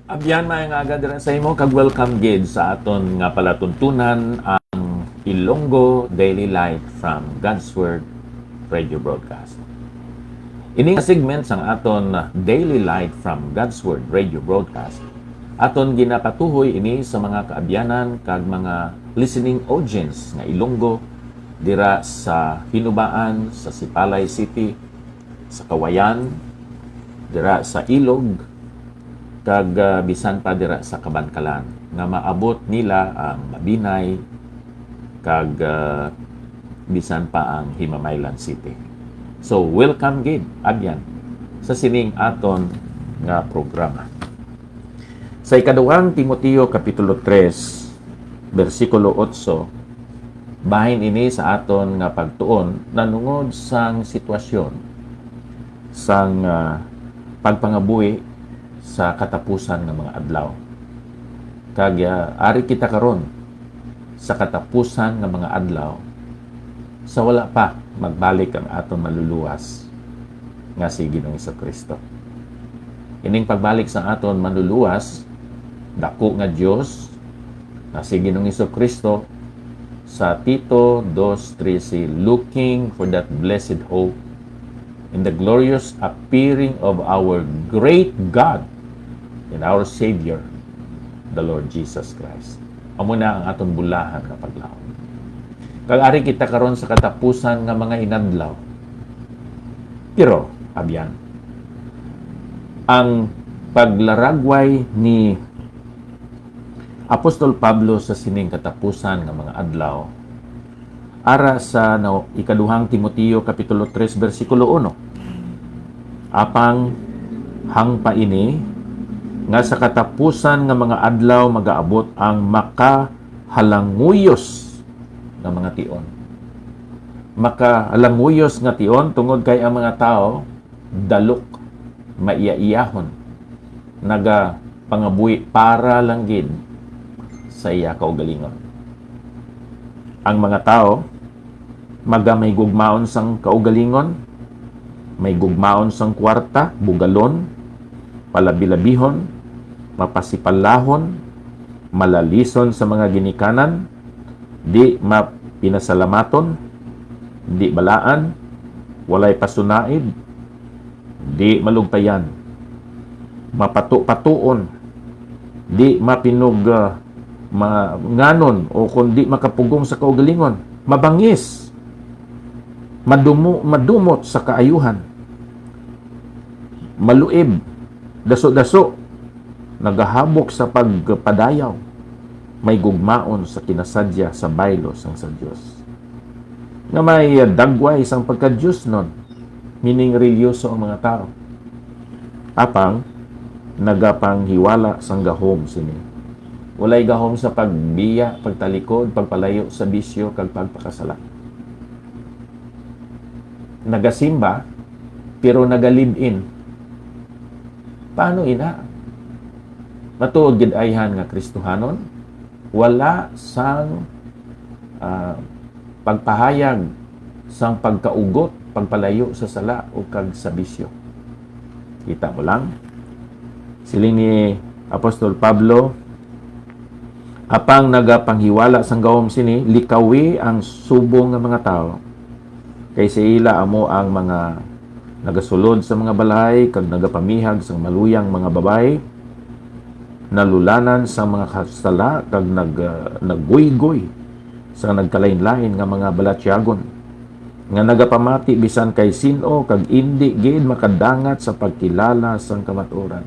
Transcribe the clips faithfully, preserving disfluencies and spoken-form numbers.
Abyan, maayong aga dira sa imo, kag welcome gid sa aton nga palatuntunan, ang Ilonggo Daily Light from God's Word Radio Broadcast. Ini nga segment sang aton Daily Light from God's Word Radio Broadcast, aton ginapatuhoy ini sa mga kaabyanan kag mga listening audience nga Ilonggo dira sa Hinubaan, sa Sipalay City, sa Cauayan, dira sa Ilog, kag, ah, bisan pa dira sa Kabankalan, nga maabot nila ang Mabinay kag, ah, bisan pa ang Himamaylan City. So, welcome gid, abyan, sa sining aton nga programa. Sa ikaduhang Timoteo Kapitulo tres, bersikulo otso, bahin ini sa aton nga pagtuon nanungod sang sitwasyon sang, ah, pagpangabuhi sa katapusan nga mga adlaw. Kag, ah, ari kita karon sa katapusan nga mga adlaw, sa wala pa magbalik ang aton Manluluwas nga si Ginoong Jesu-Cristo. Ining pagbalik sa aton Manluluwas, dako nga Dios, nga si Ginoong Jesu-Cristo, sa Tito dos trese, "Looking for that blessed hope in the glorious appearing of our great God and our Savior, the Lord Jesus Christ." Amo na ang aton bulahan nga paglaom. Kag ari kita karon sa katapusan nga mga inadlaw. Pero, abyan, ang paglaragway ni Apostol Pablo sa sining katapusan nga mga adlaw, ara sa na-, ikaduhang Timoteo Kapitulo tres, bersikulo uno, "Apang hangpa ini, nga sa katapusan nga mga adlaw magaabot ang makahalanguyos nga mga tion." Makahalanguyos nga tion, tungod kay ang mga tawo dalok, maiyaiyahon, nagapangabuhi para lang gid sa iya kaugalingon. Ang mga tawo maga may gugmaon sang kaugalingon, may gugmaon sang kuwarta, bugalon, palabilabihon, mapasipalahon, malalison sa mga ginikanan, di mapinasalamaton, di balaan, walay pasunaid, di malugpayan, mapatupatuon, di mapinug-, ah, manganon, o kon di makapugong sa kaugalingon, mabangis, madumo-, madumot sa kaayuhan, maluib, daso-daso, nagahabok sa pagpadayaw, may gugmaon sa kinasadya sa baylo sang sa Dios, nga may dagway sang pagkadiosnon, meaning reliyoso ang mga tawo. Apang nagapanghiwala sang gahom sini. Walay gahom sa pagbiya, pagtalikod, pagpalayo sa bisyo, kag pagpakasala. Nagasimba, pero naga-live-in. Paano ina? Matuod gid ayhan nga Kristohanon, wala sang, ah, pagpahayag sang pagkaugot, pagpalayo sa sala o kag sa bisyo. Kita mo lang. Siling ni Apostol Pablo, "Apang nagapanghiwala sang gahom sini, likawi ang subong nga mga tawo. Kay sa ila amo ang mga nagasulod sa mga balay kag nagapamihag sang maluyang mga babayi, nalulanan sa mga kasala kag nag-, ah, nagguygoy sa nagkalainlain nga mga balatyagon, nga nagapamati bisan kay sin-o kag indi gid makadangat sa pagkilala sang kamatuoran."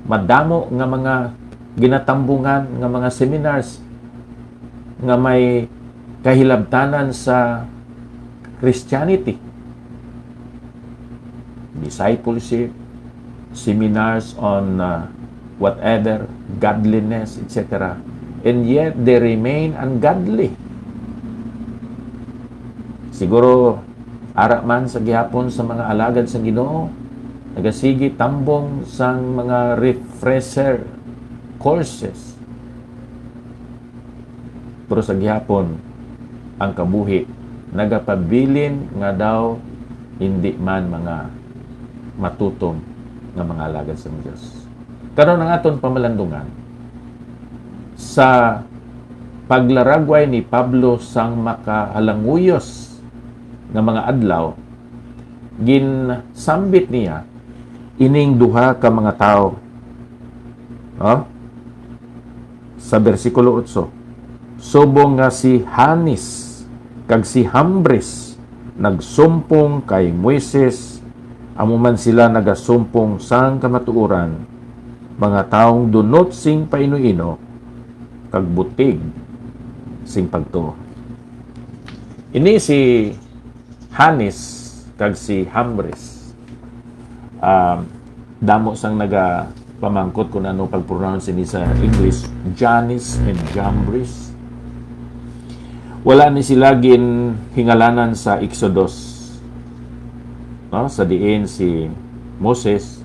Madamo nga mga ginatambungan nga mga seminars nga may kahilabtanan sa Christianity, discipleship, seminars on, uh, whatever, godliness, et cetera. And yet, they remain ungodly. Siguro, ara man sa gihapon sa mga alagad sa Ginoo, nagasigi tambong sang mga refresher courses. Pero sa gihapon, ang kabuhi nagapabilin nga daw hindi man mga matutom nga mga alagad sang Dios. Karon ang aton pamalandungan sa paglaragway ni Pablo sang makahalanguyos nga mga adlaw, ginsambit niya ining duha ka mga tawo. No? Sa bersikulo otso, subong nga si Hanes kag si Hambres nagsumpong kay Moises, amo man sila nagasumpong sang kamatuoran, mga taong dunot sing paino-ino kag butig sing pagtuo. Ini si Hanes kag si Hambres. Um, damo sang nagapamangkot kung ano pag-pronounce ini sa English, Jannes and Jambres. Wala ni sila ginhingalanan sa Exodus, no? Sa diin si Moses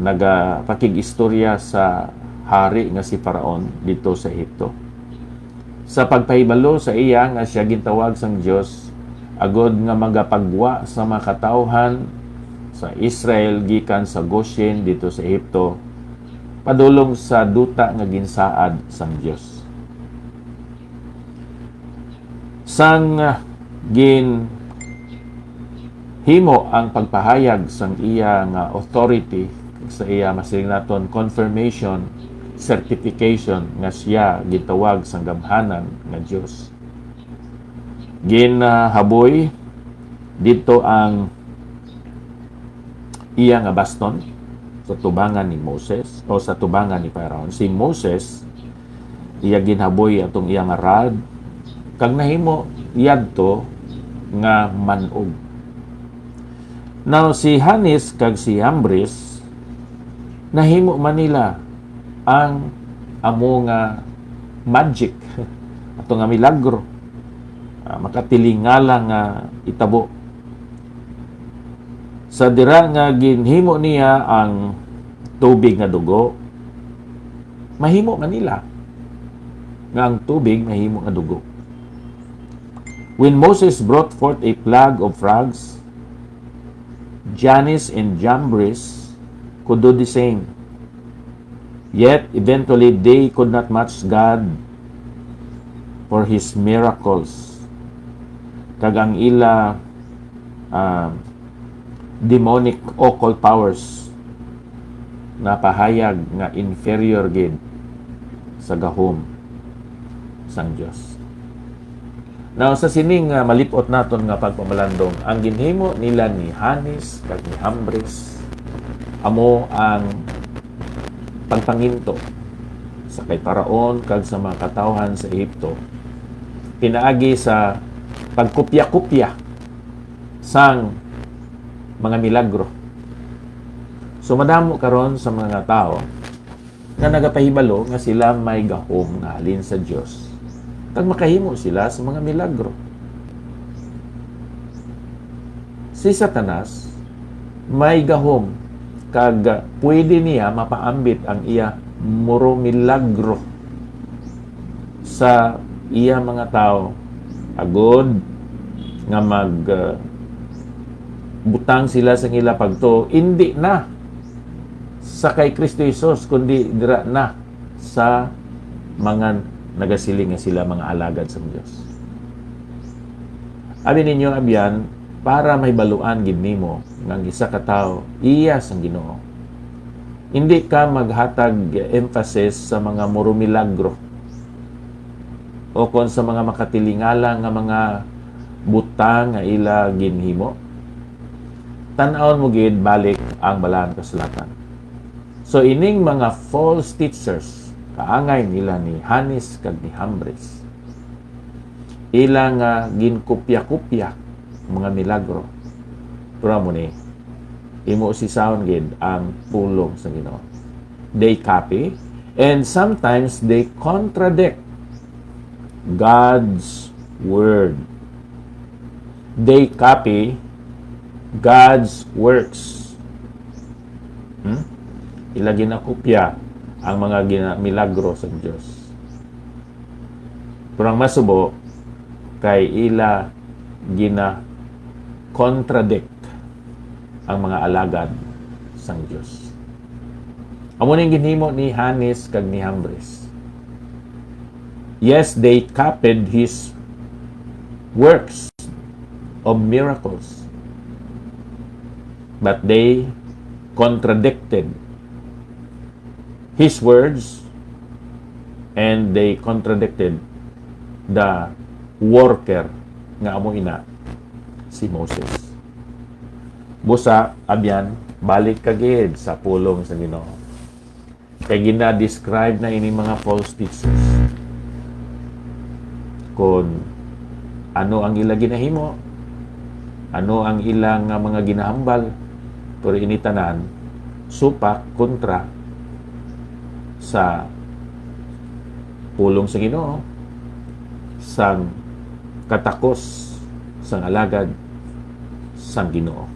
nagapakig-istorya sa hari nga si Faraon dito sa Egipto. Sa pagpahibalo sa iya nga siya gintawag sang Dios, agod nga magapagwa sa mga katawhan sa Israel gikan sa Goshen dito sa Egipto, padulong sa duta nga ginsaad sang Dios. Sang, ah, ginhimo ang pagpahayag sang iya nga authority, sa iya, masiling naton, confirmation, certification nga siya gintawag sang gamhanan nga Dios. Ginahaboy didto ang iya nga baston sa tubangan ni Moses o sa tubangan ni Pharaoh. Si Moses, iya ginhaboy atong iya nga rod, kag nahimo yadto nga man-og. Now, si Hanes kag si Hambres, nahimo man nila ang amo nga magic, ato nga milagro, ah, makatilingala nga itabo. Sa dira nga ginhimo niya ang tubig nga dugo, mahimo man nila nga ang tubig mahimo nga dugo. When Moses brought forth a plague of frogs, Jannes and Jambres could do the same. Yet, eventually, they could not match God for His miracles. Kag ang ila, ah, demonic occult powers nga pahayag nga inferior gid sa gahom sang Dios. Now, sa sining, ah, malip-ot naton nga pagpamalandong, ang ginhimo nila ni Hanes kag ni Hambres amo ang pagpanginto sa kay Faraon kag sa mga katawhan sa Egipto pinaagi sa pagkopya-kopya sang mga milagro. So, madamo karon sa mga tawo nga nagapahibalo nga sila may gahom nga halin sa Dios, kag makahimo sila sa mga milagro. Si Satanas may gahom, kag pwede niya mapaambit ang iya muro milagro sa iya mga tawo, agod nga mag, uh, butang sila sa ila pagtuo, indi na sa kay Kristo Jesus, kundi dira na sa mga nagasiling nga sila mga alagad sang Dios. Abi ninyo, abyan, para mahibaluan gid nimo nga ang isa ka tawo iya sang Ginoo, indi ka maghatag emphasis sa mga muro milagro o kon sa mga makatilingala nga mga butang nga ila ginhimo. Tan-awon mo gid balik ang Balaan Kasulatan. So, ining mga false teachers, kaangay nila ni Hanes kag ni Hambres, ila nga ginkopya-kopya mga milagro. Pero amo ni, imo usisahon gid ang pulong sa Ginoo. They copy, and sometimes they contradict God's word. They copy God's works. Hmm? Ila ginakopya ang mga gina-, milagro sa Dios. Pero ang masubo, kay ila gina-contradict ang mga alagad sang Dios. Amo ning ginhimo ni Janes kag ni Jambres. Yes, they copied his works of miracles, but they contradicted his words, and they contradicted the worker nga amo ina si Moses. Busa, abyan, balik ka gid sa pulong sa Ginoo. Kay gina-describe na ini mga false teachers. Kung ano ang ila ginahimo, ano ang ila nga mga ginahambal, pero ini tanan supak kontra sa pulong sa Ginoo, sang katakos sang alagad sang Ginoo.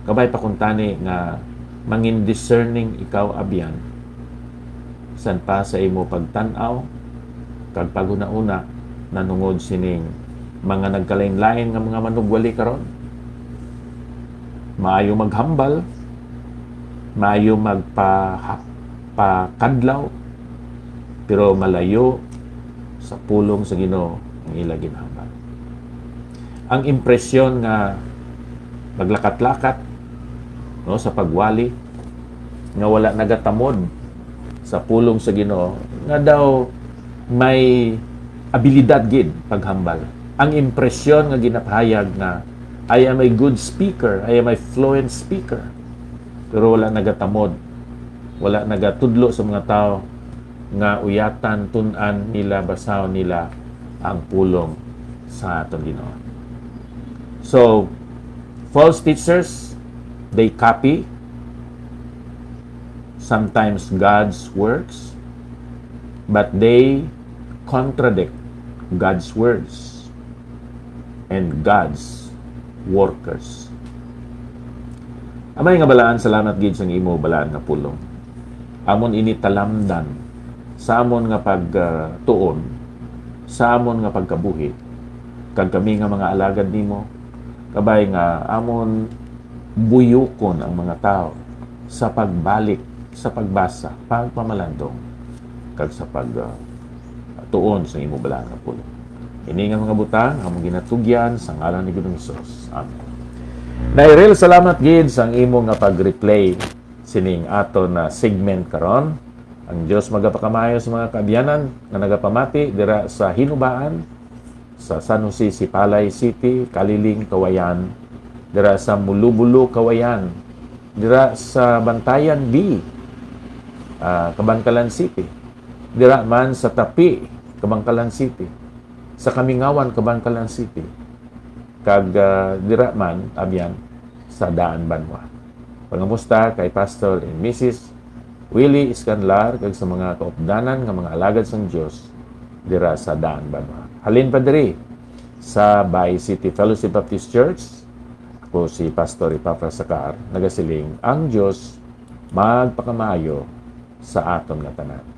Kabay pa kuntani nga mangin discerning ikaw, abyan, san pa sa imo pagtan-aw kag paghunahuna nanungod sining mga nagkalainlain nga mga manugwali karon. Maayo maghambal, maayo magpa-, pakadlaw, pero malayo sa pulong sa Ginoo ang ila ginhambal. Ang impresyon nga maglakat-lakat, no, sa pagwali, nga wala nagatamod sa pulong sa Ginoo, nga daw may abilidad gid paghambal. Ang impresyon nga ginapahayag nga, "I am a good speaker, I am a fluent speaker," pero wala nagatamod, wala nagatudlo sa mga tawo nga uyatan, tun-an nila, basahon nila ang pulong sa aton Ginoo. So, false teachers, they copy sometimes God's works, but they contradict God's words and God's workers. Amay nga Balaan, salamat gid sang imo balaan nga pulong. Amon ini talamdan sa amon nga pagtuon, sa amon nga pagkabuhi, kag kami nga mga alagad nimo, kabay nga amon buyukon ang mga tawo sa pagbalik, sa pagbasa, pagpamalandong, kag sa pag, ah, tuon sa imo balaan nga pulong. Ini nga mga butang among ginatugyan sa ngalan ni Ginoong Hesus. Amen. Dairil, salamat gid sang imo nga pag-replay sining aton na segment karon. Ang Dios magapakamaayo sa mga kaabyanan nga nagapamati dira sa Hinubaan, sa San Jose, Sipalay City, Caliling, Cauayan, dira sa Mulubulo, Cauayan, dira sa Bantayan B, ah, Kabankalan City, dira man sa Tapi, Kabankalan City, sa Kamingawan, Kabankalan City, kag, ah, dira man, abyan, sa Daan Banwa. Pangamusta kay Pastor and Missus Willie Iscanlar kag sa mga kaupdanan nga mga alagad sang Dios dira sa Daan Banwa. Halin pa diri sa Bay City Fellowship Baptist Church, ako si Pastor Epafras Sacar, nagasiling, ang Dios magpakamaayo sa aton nga tanan.